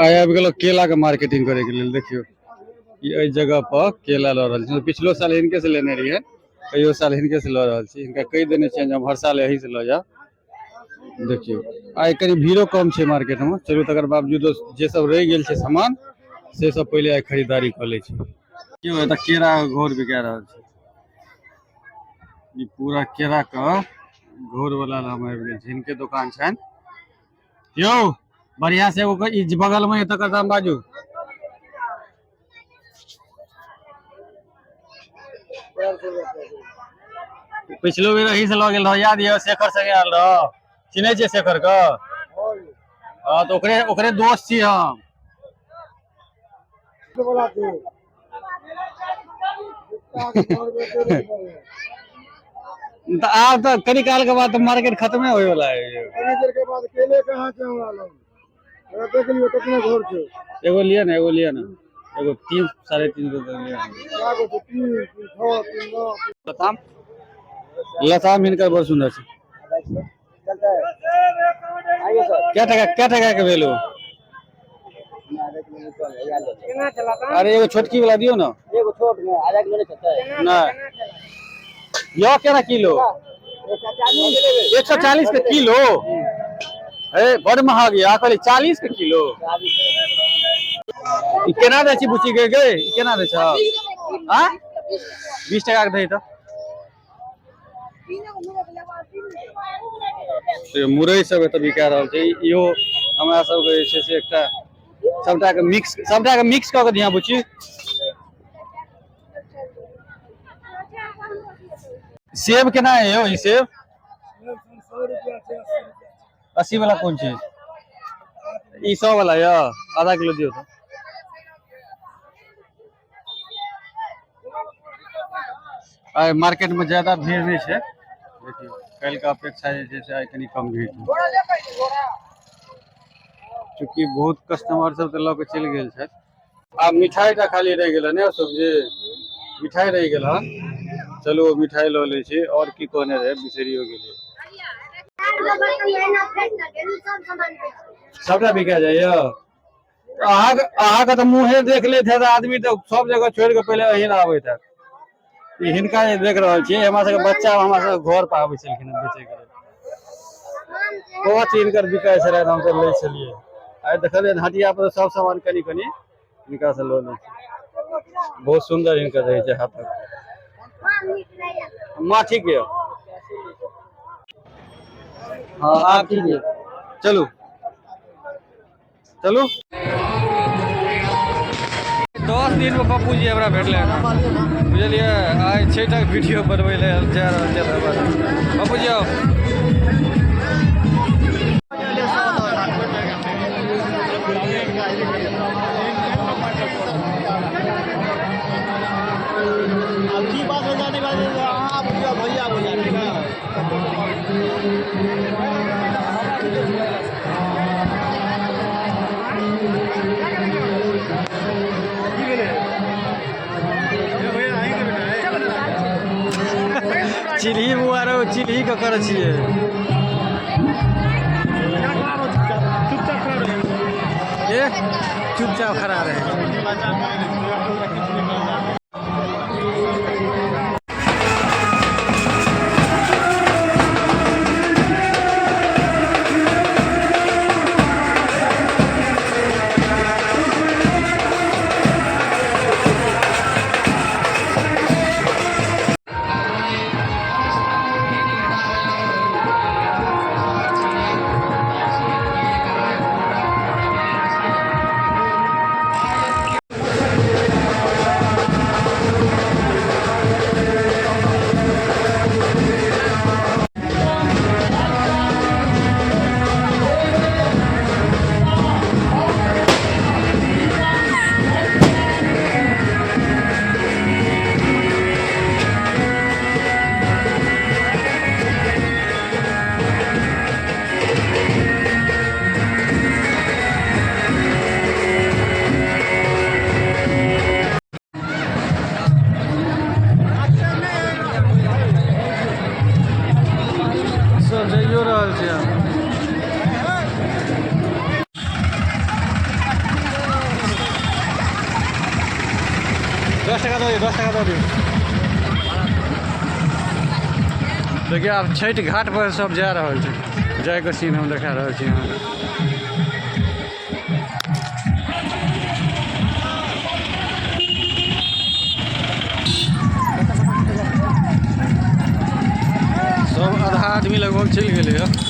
आइ आबि गेलहुँ केलाके मार्केटिंग करैके लेल। देखियौ ई एहि जगह पर केला लऽ रहल छी। पिछलो साल हिनके से लेने रहियै, एहियो साल हिनके से लऽ रहल छी। हिनका कहि देने छियनि जे हम हर साल एही से लऽ जायब। देखियौ आइ कनि भीड़ो कम छै मार्केटमे। चलू तकर बावजूदो जे सब रहि गेल छै सामान से सब पहिले आइ खरीदारी कऽ लै छी। देखियौ एतऽ केरा घौर बिका रहल छै। ई पूरा केरा के घौर वाला हम आबि गेल छी, हिनके दोकान छनि। यौ बढ़िया से एगो ई जे बगल में तकर दाम बाजू। पिछलो बेर एही से लऽ गेल रहो, याद यऽ? शेखर संगे आयल रहो, चिन्है छियै शेखर के? हँ तऽ ओकरे ओकरे दोस्त छी हम। तऽ आब तऽ कनी काल के बाद तऽ मार्केट खत्मे होय वाला है। कनी देर के बाद केले कहाँ छै हमरा लग? हमरा देख लियौ कितना घर छै। एगो लिअ ने, एगो लिअ ने, एगो तीन 350 तक लिअ ने। कए गो छै? 3, 3 6, 3 9। लताम, लताम हिनकर बड़ सुन्दर छै। क्या टका, क्या टका के भेल ओ? अरे एगो छोटकी वाला दियौ ने। एगो छोट में आधा किलो नहीं चलता है। नहीं यो केना किलो? 140 के किलो। ए बड़ महग या, कहली 40 के किलो। ई केना दै छी बुच्ची गे? गे ई केना दै छ? हाँ 20 टका के दही। तऽ मुरई सब एतऽ बिका रहल छै। इहो हमरा सबके जे छै से एकटा सबटा के मिक्स, सबटा के मिक्स कऽ के दिहा बुच्ची। सेब केना है यौ ई सेब? 80 वाला कोन छै? ई 100 वाला यऽ, आधा किलो दियौ तऽ। आइ मार्केट में ज्यादा भीड़ नहीं छै। देखियौ काल्हि के अपेक्षा जे छै से आइ कनि कम भीड़ छै, चूँकि बहुत कस्टमर सब तऽ लऽ के चलि गेल छथि। आब मिठाई टा खाली रहि गेल हन अशोक जी, मिठाई रहि गेल हन। चलू मिठाई लऽ लै छी। और की कहने रहै बिसरियो गेलियै। सबटा बिका जाइया। अहाँके अहाँके तऽ मुँहे देख लैत हैत आदमी तऽ सब जगह छोड़ि कऽ पहिले अहीं लग आबैत हैत। ई हिनका जे देख रहल छियै, हमरा सबके बच्चा हमरा सबके घर पर आबै छलखिन हँ बेचैके लेल। बहुत हिनकर बिकाइ छलै, हमसब लै छलियै। आइ देखलियै हटिया पर सब सामान कनि कनि हिनका से लऽ लै छी। बहुत सुन्दर हिनकर रहै छै हाथक। माँ ठीक यऽ? हाँ आब ठीक यऽ। चलू चलू। 10 दिन में पप्पू जी हमरा भेटलै हन, बुझलियै? आइ छठिक वीडियो बनबै लए जा रहल छै पप्पू जी। आउ। की बात हो जाने वाले अहाँ भैया भैया ठीक है। चिल्ही बुआ रहो, चिल्ही ककर छियै? ए चुपचाप खड़ा रहे। 10 टाका दऽ दियौ, 10 टाका दऽ दियौ। देखियौ आब छठि घाट पर सब जा रहल छै, जायके सीन हम देखा रहल छी अहाँके। सब आधा आदमी लगभग चलि गेलै।